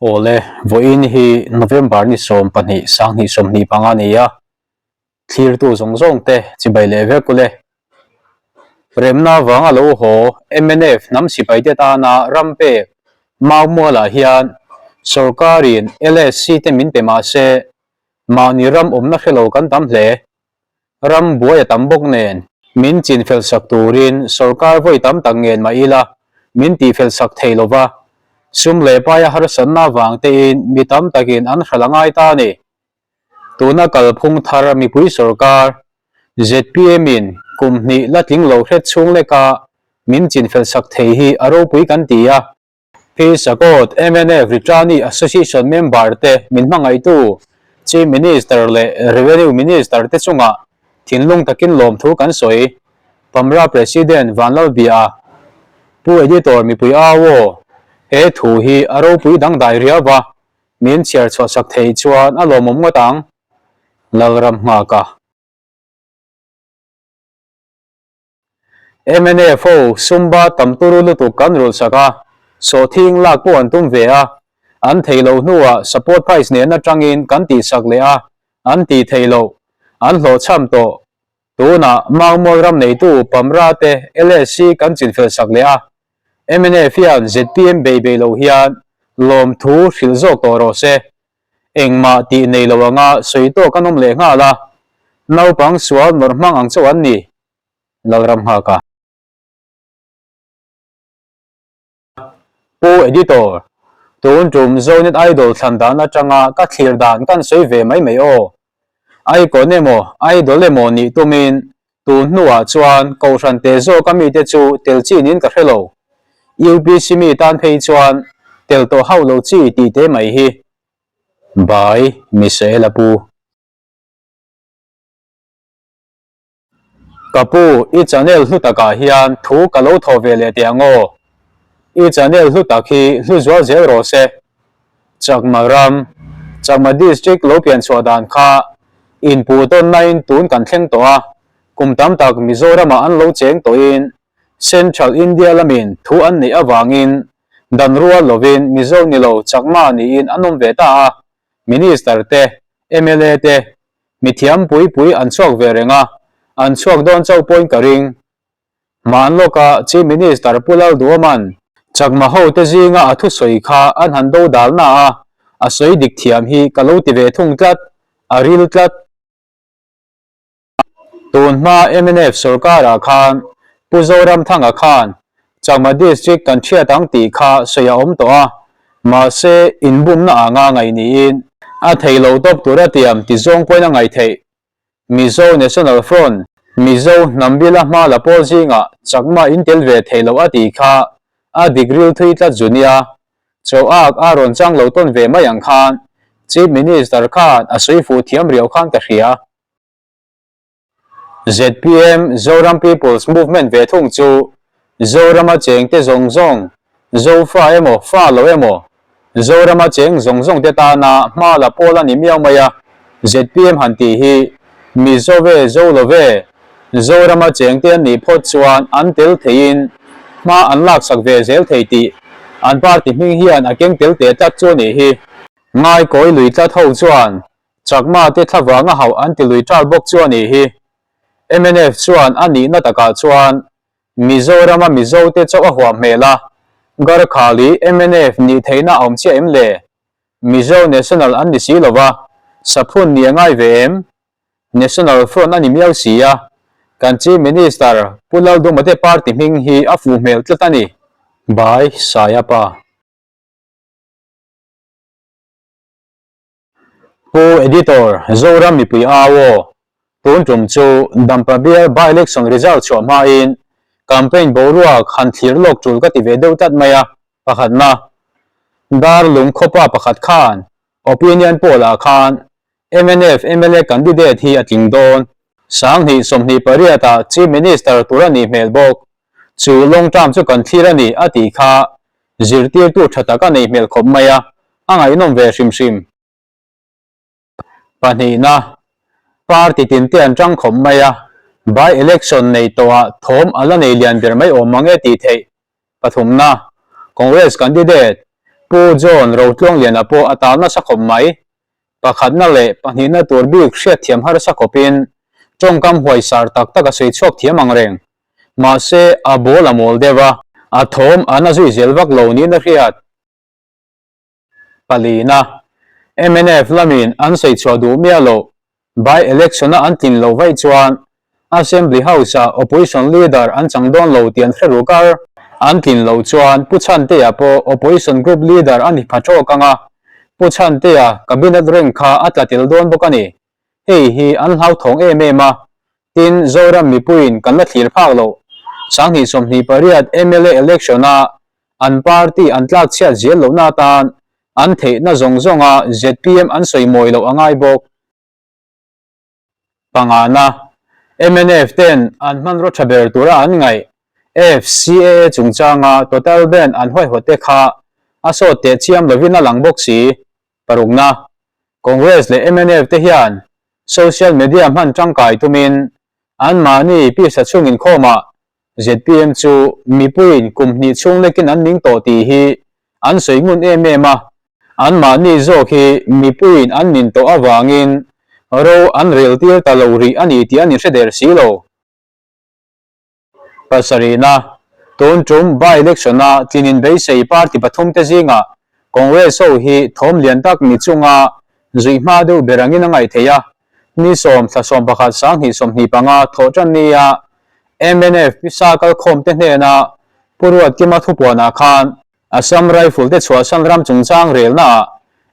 Awle, vawiin hi November ni 12 2025 a ni a, thlirtu zawng zawng te chibai leh vek ule. Remna vanga lo haw mnf hnam sipai te tana ram pek Maumualah hian sorkarin LSC te min pe mah se mahni ram awmna hre lo kan tam hle. Ram buai a tam bawk nen, min chinfel sak turin sorkar vawi tam tak ngen mah ila, min tihfel sak thei lo va. Sum leh paia harsatna avang tein mi tam takin an hral a ngai ta a ni. Tuna kalphung thar mipui sorkar, zpm in kum hnih la tling lo hret chhung leka min chinfel sak thei hi a ropui kan ti a. Pi Sakawt, mnf Ritani Association member te min hmangaihtu Chief Minister leh Revenue Minister te chungah thinlung takin lawmthu kan sawi. Pamra President Vanlalbia, Pu Editor mipui au aw, he thu hi a ropui dangdai riau va, min chhiar chhuahsak thei chuan a lawmawm ngawt ang. Lalram nghaka. Mnf ho sumba tam turu lutuk kan rulh sak a, sawhthing lak pawh an tum ve a, an thei loh hnuah support price nen atangin kan tihsak leh a, an tih theih loh, an hlawhchham tawh. Tunah Maumual ram neitu Pamra te LSC kan chinfel sak leh a, mnf hian zpm bei bei lo hian lawmthu hrilh zawk tawh rawh se. Engmah tih nei lo anga sawi tawk an awm leh nghal a, naupang sual nawrh hmang ang chauh an ni. Lalram nghak a. Pu Editor, tun tum Zonet Idol thlan dan atanga ka thlir dan kan sawi ve mai mai aw. Icon emaw Idol emaw nih tumin tun hnuah chuan Kohhran te zawka mite chu tel chi niin ka hre lo. UPC mi tan phei chuan tel tawh hauh lo chi tih te mai hi. Bai, Misael a pu. Ka pu, i channel hlu takah hian thu ka lo thawh ve leh teh ang aw. I channel hlu tak hi hlu zual zel rawh se. Chakma ram, Chakma district lo pian chhuah dan kha inpuh tawnnain tun kan thleng tawh a, kum tam tak Mizoramah an lo cheng tawhin Central India lamin thu an neih avangin dan rual lovin Mizo ni lo Chakma niin an awm ve ta a, Minister te, mla te, Mithiam pui pui an chhuak ve reng a, an chhuak dawn chauh pawhin ka ring. Hmaan lawka Chief Minister Pu Lalduaman Chakma ho te zinga a thusawi kha an han do dalna a, a sawi dik thiam hi ka lo ti ve thung tlat, a ril tlat. Tun hma mnf sorkarah khan Pu Zoramthanga khan Chakma District kan thiat ang tih kha sawi a awm tawh a, mahse inbumna anga ngaih niin a thei lo tawp tur a tiam ti zawng pawhin a ngaih theih. Mizo National Front, Mizo hnam bila hma la pawl zingah Chakma in tel ve thei lo a tih kha a dik ril thui tlat zu nia. Chaw ak a rawn chang lo tawn ve mai ang khan Chief Minister khan a sawi fuh thiam riau khan ka hria. Zpm, Zoram People's Movement ve thung chu Zorama chengte zawng zawng, Zofa emaw fa lo emaw, Zorama cheng zawng zawng te tana hma la pawl a ni miau mai a, zpm han tih hi Mizo ve Zo lo ve, Zorama chengte an nih phawt chuan an tel theiin hma an laksak ve zel thei tih an party hming hian a keng tel teh tlat chu a nih hi. Ngaikawi lui tlat ho chuan Chakma te thlavang a hauh an ti lui ṭal bawk chu a nih hi. Mnf chuan a nihna takah chuan Mizorama Mizo te chauh a huam hmel a, Garkhali mnf nih theihna a awm chiah em le? Mizo National an ni si lo va, saphun nih a ngai ve em? National Front a ni miau si a, kan Chief Minister Pu Lalduma te party hming hi a fuh hmel tlat a ni. By Sayapa. Pu Editor, Zoram mipui au aw, tun tum chu Dampa bial by-election result chhuah hmain campaign boruak han thlir lawk tul ka ti ve deuh tlat mai a, pakhatna, Darlung khawpa pakhat khan opinion poll ah khan mnf mla candidate hi a tling dawn, 2028 ah Chief Minister tur a nih hmel bawk, chu long term chu kan thlir a ni a tih kha Zirtirtu tha tak a nei hmel khawp mai a, a ngaihnawm ve hrim hrim. Pahnihna, Party tinte an tang khawp mai a, by election nei tawhah thawm a la nei lian ber mai awm mang e tih theih. Pathumna, Congress candidate. Pu John Rotluangliana pawh a tal nasa khawp mai. Pakhatna leh pahnihna tur bik hriatthiam harsa khawpin tawngkam huaisar tak tak a sawi chhuak thiam ang reng. Mahse, a ball a mawl deuh a, a thawm a na zui zel vak lo niin a hriat. Palina, mnf lamin an sawi chhuah duh miah loh by election-a an tlin loh vaih chuan Assembly House-ah Opposition Leader an chang dawn lo tih an hre ruk a. An tlin loh chuan Pu Chhantea pawh Opposition Group Leader a ni pha tawk ang a, Pu Chhantea Cabinet rank kha a tla tel dawn bawk a ni. Hei hi an hlauthawng em em a, tin Zoram mipuiin kan la thlir phak loh. 2028 mla election-a an party an tlak chhiat zel lohna atan an theihna zawng zawnga zpm an sawi mawi loh a ngai bawk. Pangana, mnf ten an hmanraw tha ber tura an ngaih FCAA chungchanga total ban an huaihawt te kha a sawt teh chiam lovin a lang bawk si. Parukna, Congress leh mnf te hian social media hman tangkai tumin anmahni pisa chhung inkhawmah Zpm chu mipuiin kum hnih chhung lekin an ning tawh tih hi an sawi ngun em em a, anmahni zawk hi mipuiin an nin tawh avangin ro an rel tir ta lo rih a ni tih an inhre der si lo. Pasarihna, Tun tum by-election-a tlinin beisei party pathumte zingah Congress ho hi thawm lian tak ni chunga zuih hma deuh ber angin a ngaih theih a, Ni sawm thla 11 sanghnih 25 thawh tan nia mnf pisa kalkhawmte hnena Pu Ruatkima thupuanah khan Assam Rifle te chhuahsan ram chungchang relnaah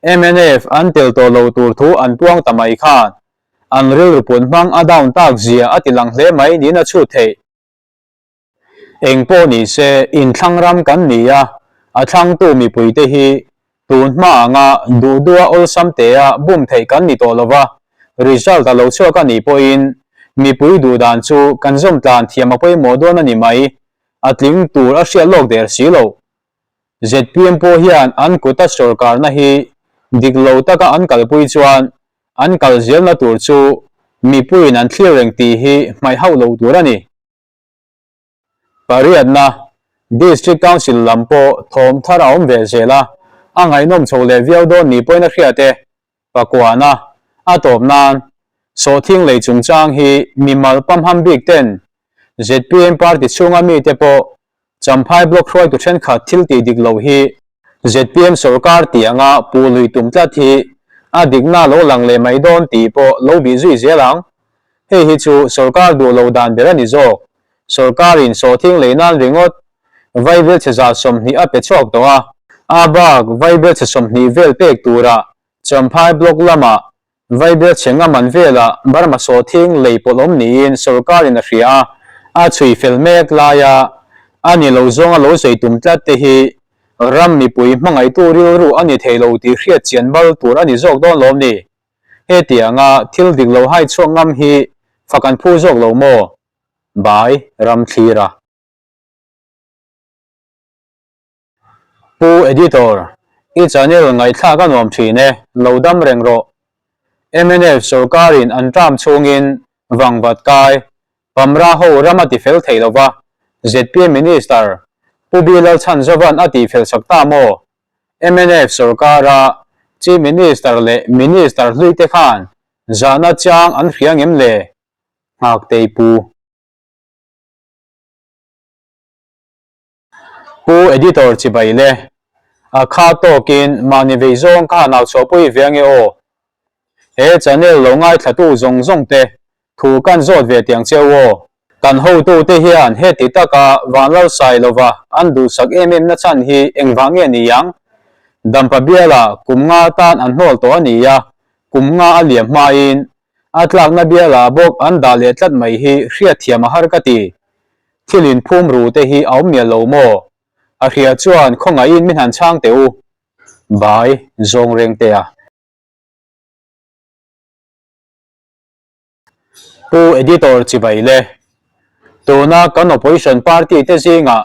mnf an tel tawh lo tur thu an puang ta mai khan an rilru pun hmang a down tak zia a ti lang hle mai niin a chhut theih. Eng pawh ni se, inthlang ram kan ni a, a thlangtu mipuite hi tun hma anga duh duha awlsam tea bum theih kan ni tawh lo va, result a lo chhuak a nih pawhin mipui duh dan chu kan zawm tlan thiam a pawimawh dawn a ni mai, a tling tur a hriat lawk der si lo. Zpm pawh hian an kuta sawrkarna hi dik lo taka an kalpui chuan an kal zelna tur chu mipuiin an thlir reng tih hi hmaih hauh lo tur a ni. Pariatna, District Council lam pawh thawm thar a awm ve zel a, a ngaihnawm chho leh viau dawn ni pawhin a hriat e. Pakuana, A tawp nan, Sawhthing lei chungchang hi mimal pamham bik ten zpm party chhunga mite pawh Champhai Block hruaitu thenkhat thil tih dik loh hi zpm sawrkar tih anga puh lui tum tlat hi a dikna lo lang leh mai dawn tih pawh lo bih zui zel ang. Hei hi chu sawrkar duh lo dan ber a ni zawk. Sawrkarin sawhthing lei nan ringawt vaibel chhe 20 a pe chhuak tawh a, a bak vaibel chhe 20 vel pek turah Champhai Block lamah vaibel chhe nga man velah Burma sawhthing lei pawlh awm niin sawrkarin a hria a, a chhui fel mek laia a ni lo zawnga lo sawi tum tlat te hi ram mipui hmangaihtu rilru a ni thei lo tih hriat chian bal tur a ni zawk dawn lawm ni? Hetianga thil dik lo hai chhuak ngam hi fak an phu zawk lo maw? Bai Ramthlira. Pu Editor, i channel ngaihthlak a nuam thin e, lo dam reng rawh. Mnf sorkarin an term chhungin vangvat kai, Pamra ho ram a tifel thei lova, zpm Minister Pu B Lalchhanzovan a tihfel sak ta maw? Mnf sorkara Chief Minister leh Minister hlui te khan zahna chiang an hria ngem le? Nghaktei Pu. Pu Editor chibai le. A kha tawkin mahni vei zawng ka han au chhuahpui ve ange aw. He channel lo ngaithlatu zawng zawng te thu kan zawt ve tiang cheu aw. Kan hotute hian heti taka Vanlalsai lova an duhsak em em na chhan hi engvah nge ni ang? Dampa biala kum nga tan an hnawl tawh a ni a, kum nga a liam hmain a tlakna biala bawk an dah leh tlat mai hi hriatthiam a har ka ti. Thil inphum ru te hi a awm mial lo maw? A hria chuan khawngaihin min han chhang teh u. Bai zawng reng teh a. Pu Editor chibai le. Tuna kan Opposition party te zingah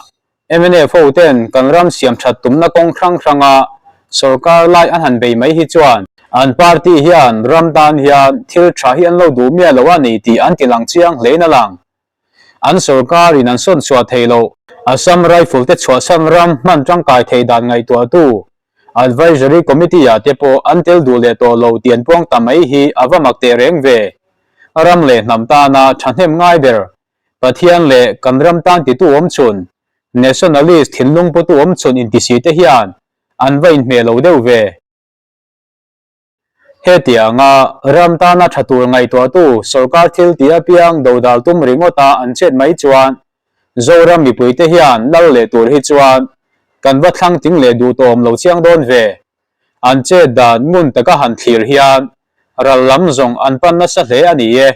mnf ho ten kan ram siam that tumna kawng hrang hranga sorkar lai an han bei mai hi chuan an party hian ram tan hian thil tha hi an lo duh miah lo a ni tih an ti lang chiang hlein a lang. An sorkarin an sawn chhuah theih loh Assam Rifle te chhuahsan ram hman tangkai theih dan ngaihtuahtu. Advisory Committee ah te pawh an tel duh leh tawh lo tih an puang ta mai hi a va mak teh reng ve. Ram leh hnam tana thahnem ngai ber, Pathian leh kan ram tan titu awm chhun, Nationalist thinlung putu awm chhun intisi te hian an va inhmeh lo deuh ve. Hetianga ram tana tha tur ngaihtuahtu sorkar thil tih apiang dodal tum ringawta an chet mai chuan Zoram mipuite hian lal leh tur hi chuan kan va thlang tling leh duh tawh awm lo chiang dawn ve. An chet dan ngun taka han thlir hian ral lam zawng an pan nasa hle a ni e.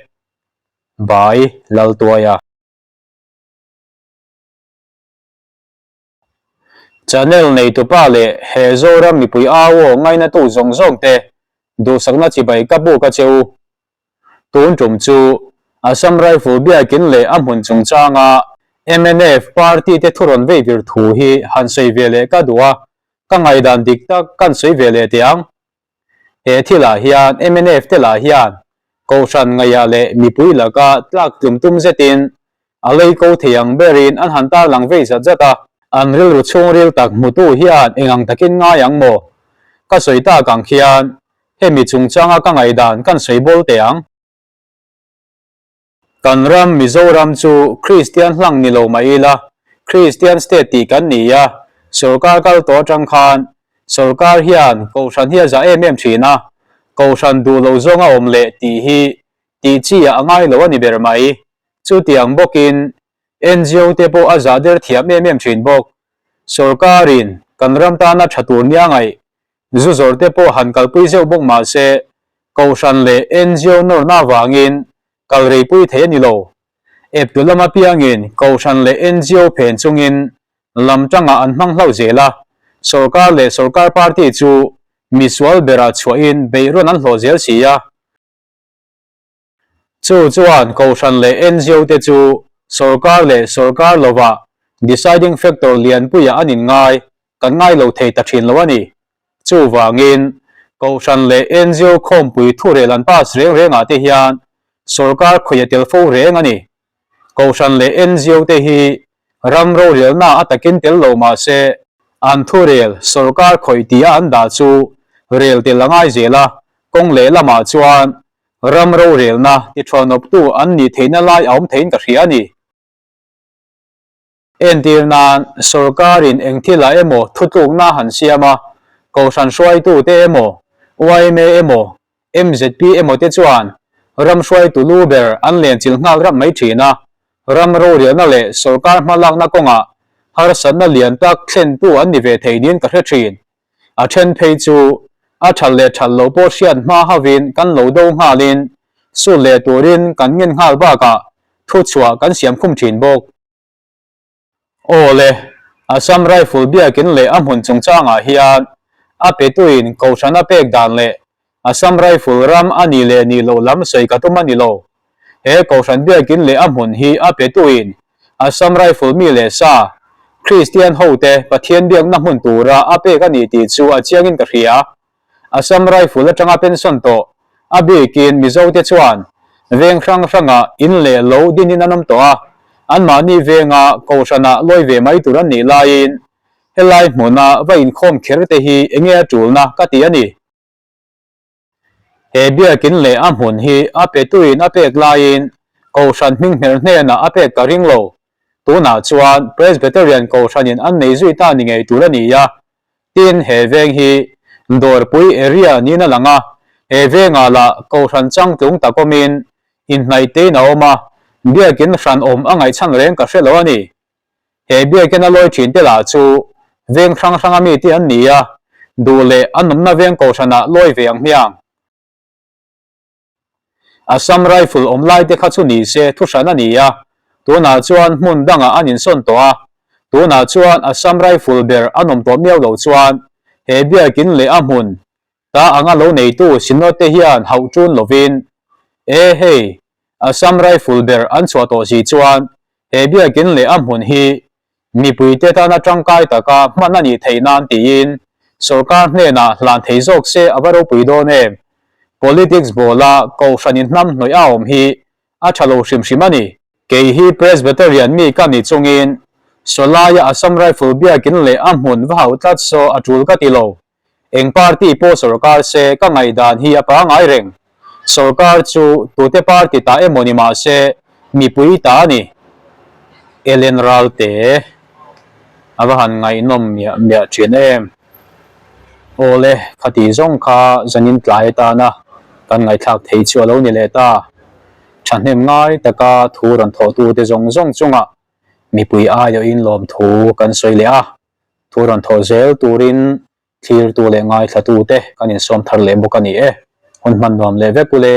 Bai Laltuaia. Channel neitupa leh he Zoram mipui au aw ngainatu zawng zawng te duhsakna chibai ka buk a che u. Tun tum chu Assam Rifle biakin leh a hmun chungchanga mnf party te thu rawn vei vir thu hi han sawi ve leh ka duh a, ka ngaihdan dik tak kan sawi ve leh teh ang. He thilah hian mnf te lah hian Kohhran ngaihah leh mipui laka tlak tlum tum zetin a lei ko thei ang berin an han tarlang vei zat zat a. An rilru chhungril tak hmutu hian eng ang takin ngai ang maw? Ka sawi tak ang khian hemi chungchanga ka ngaihdan kan sawi bawl teh ang. Kan ram Mizoram chu Kristian hlang ni lo mah ila, Kristian state tih kan ni a, sorkar kal tawh atang khan sorkar hian Kohhran hi a zah em em thin a, Kohhran duh lo zawnga awm leh tih hi tih chi ah a ngai lo a ni ber mai. Chutiang bawkin ngo te pawh a zah der thiam em em thin bawk. Sorkarin kan ram tana tha tur nia ngaih zu zawr te pawh han kalpui zeuh bawk mah se, Kohhran leh ngo nawrna avangin kal reipui thei a ni lo. Eptu lam apiangin Kohhran leh ngo phen chungin lam tangah an hmang hlauh zel a, sorkar leh sorkar party chu misual berah chhuahin beihrawn an hlawh zel si a. Chu chuan Kohhran leh ngo te chu sorkar leh sorkar lovah deciding factor lianpuiah an inngai, kan ngai lo thei ta thin lo a ni. Chuvangin, Kohhran leh ngo khawmpui thurel an pass reng rengah te hian sorkar khawih a tel fo reng a ni. Kohhran leh ngo te hi ram rorelna a takin tel lo mah se, an thurel sorkar khawih tia an dah chu rel tel a ngai zel a, kawng lehlamah chuan Ram rorelna tithuanawptu an nih theihna lai a awm theiin ka hria a ni. Entir nan, sorkarin eng thilah emaw thutlukna han siam a, Kohhran hruaitute emaw, yma emaw, mzp emaw te chuan ram hruaitu lu ber an lenchilh nghal rap mai thin a, ram rorelna leh sorkar hmalakna kawngah harsatna lian tak thlentu an ni ve thei niin ka hre thin. A then phei chu a that leh that loh pawh hriat hma hovin kan lo do nghalin sut leh turin kan ngen nghal bakah thuchhuah kan siam khum thin bawk. Aw le, Assam Rifle biakin leh a hmun chungchangah hian a petuin Kohhran a pek dan leh Assam Rifle ram a nih leh nih loh lam sawi ka tum a ni lo. He Kohhran biakin leh a hmun hi a petuin Assam Rifle mi leh sa, Kristian hote Pathian biakna hmun tura a pek a ni tih chu a chiangin ka hria. Assam Rifle atanga pension tawh, a bikin Mizote chuan veng hrang hrangah in leh lo dinin an awm tawh a, anmahni venga Kohhranah lawi ve mai tur an nih laiin helai hmuna va inkhawm kher te hi enge a tulna ka ti a ni. He biakin leh a hmun hi a petuin a pek laiin Kohhran hminghmer hnenah a pek ka ring lo. Tunah chuan Presbyterian Kohhranin an nei zui ta ni ngei tur a ni a. Tin, he veng hi Dawrpui area niin a lang a, he vengah lah Kohhran changtlung tak awmin inhnaih tein a awm a, biakin hran awm a ngaihchhan reng ka hre lo a ni. He biakina lawi thin te lah chu veng hrang hranga mite an ni a, duh leh an awmna veng kohhranah lawi ve ang hmiang. Assam Rifle awm lai te kha chu ni se thu hran a ni a, tunah chuan hmun dangah an insawn tawh a, tunah chuan Assam Rifle ber an awm tawh miau lo chuan he biakin leh a hmun ta anga lo neitu Synod te hian hauh ṭun lovin, E hei, Assam Rifle ber an chhuah tawh si chuan he biakin leh a hmun hi mipuite tana tangkai taka hman a nih theih nan tiin sorkar hnenah hlan thei zawk se a va ropui dawn em? Politics bawla kohhran inhnam hnawih a awm hi a tha lo hrim hrim a ni. Kei hi Presbyterian mi ka ni chungin Sawlaia Assam Rifle biakin leh a hmun va hauh tlat saw a tul ka ti lo. Eng party pawh sorkar se ka ngaihdan hi a pangai reng. Sorkar chu tute party ta emaw ni mah se mipui ta a ni. Ellen Ralte a va han ngaihnawm miah miah thin em. Awle, khati zawng kha zanin tlai atana kan ngaihthlak thei chu a lo ni leh ta. Thahnem ngai taka thu rawn thawhtute zawng zawng chungah mipui aiawhin lawmthu kan sawi leh a. Thu rawn thawh zel turin thlirtu leh ngaithlatute kan insawm thar leh bawk a ni e. Hun hman nuam leh vek ule.